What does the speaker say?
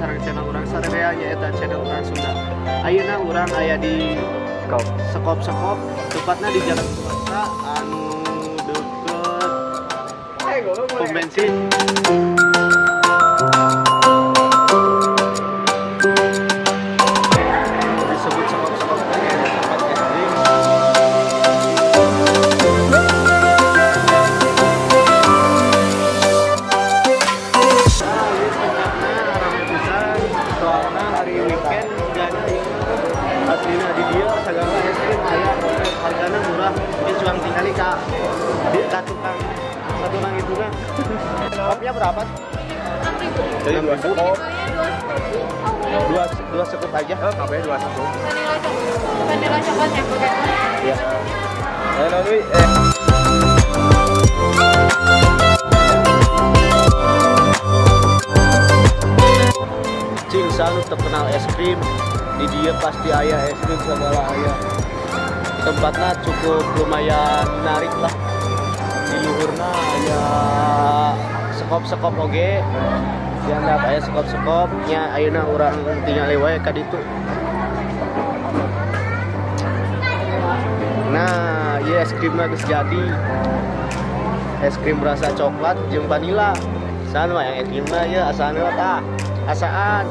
sareng channel urang sarerea nyaeta channel urang Sunda. Ayeuna urang aya di Sekop-sekop, tepatnya di Jalan Suasa anu deket pom bensin. Disebut sekop-sekop tempat es krim. Nah, ini tempatnya ramai pisan, soalnya hari weekend gana aslina di dia segala es krim aya, hargana murah. Ini cuang tinggali ka di ka tukang itu kan. Kopnya berapa? 6.000. Jadi 2 sekup. Dua sekup aja. Oh, kabeh 2 sekup. Vanilla coklatnya pakai. Iya. Cing selalu terkenal es krim. Di dia pasti aya es krim segala aya. Tempatnya cukup lumayan menarik lah. Di luhurna aya sekop-sekop oge. Dianggap aya sekop-sekop nya ayeuna urang tingali wae ka ditu. Nah, ieu es krimna geus jadi. Es krim rasa coklat jeung vanila. San mah yang es krimna ieu asaan tah. Asaan.